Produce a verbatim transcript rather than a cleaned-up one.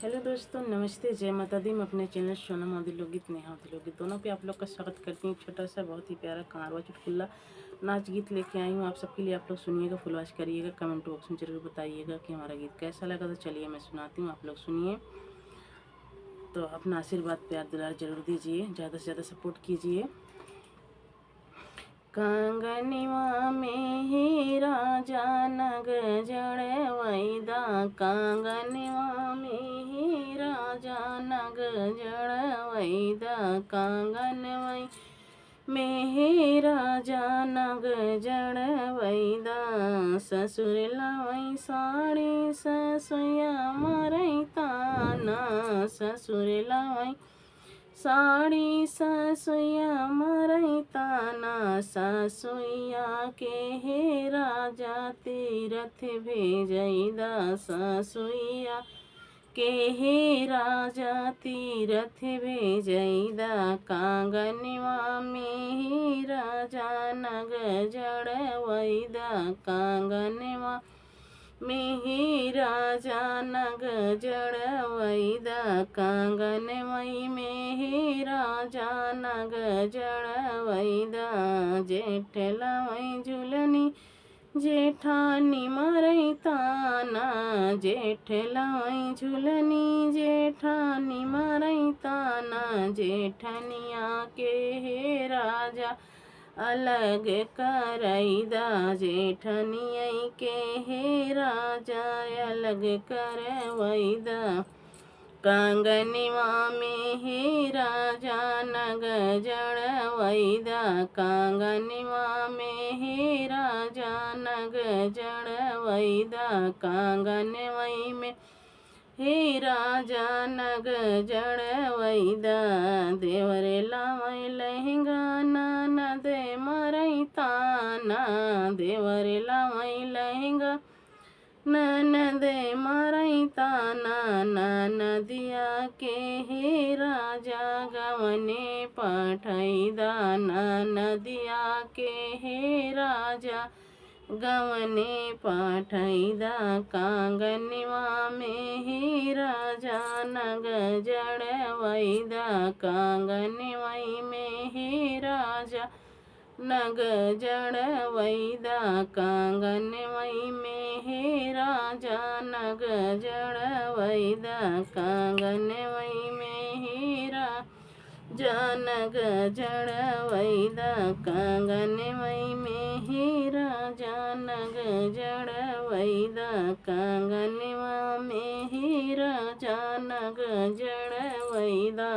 हेलो दोस्तों, नमस्ते, जय माता दी। मैं अपने चैनल सोनम अवधी लोकगीत, नेहा अवधी लोकगीत दोनों पे आप लोग का स्वागत करती हूँ। छोटा सा बहुत ही प्यारा कांवरवा चुटकुला नाच गीत लेके आई हूँ आप सबके लिए। आप लोग सुनिएगा, फुल वॉच करिएगा, कमेंट बॉक्स में जरूर बताइएगा कि हमारा गीत कैसा लगा। तो चलिए मैं सुनाती हूँ, आप लोग सुनिए। तो अपना आशीर्वाद, प्यार, दुलार जरूर दीजिए, ज़्यादा से ज़्यादा सपोर्ट कीजिए। कांगनवा में हे राजा नग जड़वैदा, कांगनवा में हे राजा नग जड़वैदा, कांगनवई में हे राजा नग जड़वैदा। ससुर लावई साड़ी ससुया मरई ताना, ससुर लावई साड़ी ससुया मरई ताना, ससुया के हे राजा तीरथ भेजैदा, ससुया के हे राजा तीरथ भेजैदा। कांगनवा में हे राजा नग जड़वैदा, कांगनवा में हे राजा नग जड़वैदा, कांगनवई में हे राजा नग जड़वैदा। जेठ लावई झुलनी जेठानी मरई ताना, जेठ लावई झुलनी जेठानी मरई ताना, जेठनिया के हे राजा अलग करैदा, जेठनिया के हे राजा अलग करवैदा। कांगनवा में हे राजा नग जड़वैदा, कांगनवा में हे राजा नग जड़वैदा, कांगनवई में हे राजा नग जड़वैदा। देवर लावई लहंगा ननद मरई ताना, देवर लावई लहंगा ननद मरई ताना, ननदिया के हे राजा गवने पठैदा, ननदिया के हे राजा गवने पठैदा। कांगनवा में हे राजा नग जड़वैदा, कांगनवई में हे राजा नग जड़वैदा। कांगनवई में हे राजा नग जड़वैदा, कांगनवई में हे राजा नग जड़वैदा, कांगनवई में हे राजा नग जड़वैदा, कांगनवा में हे राजा नग जड़वैदा।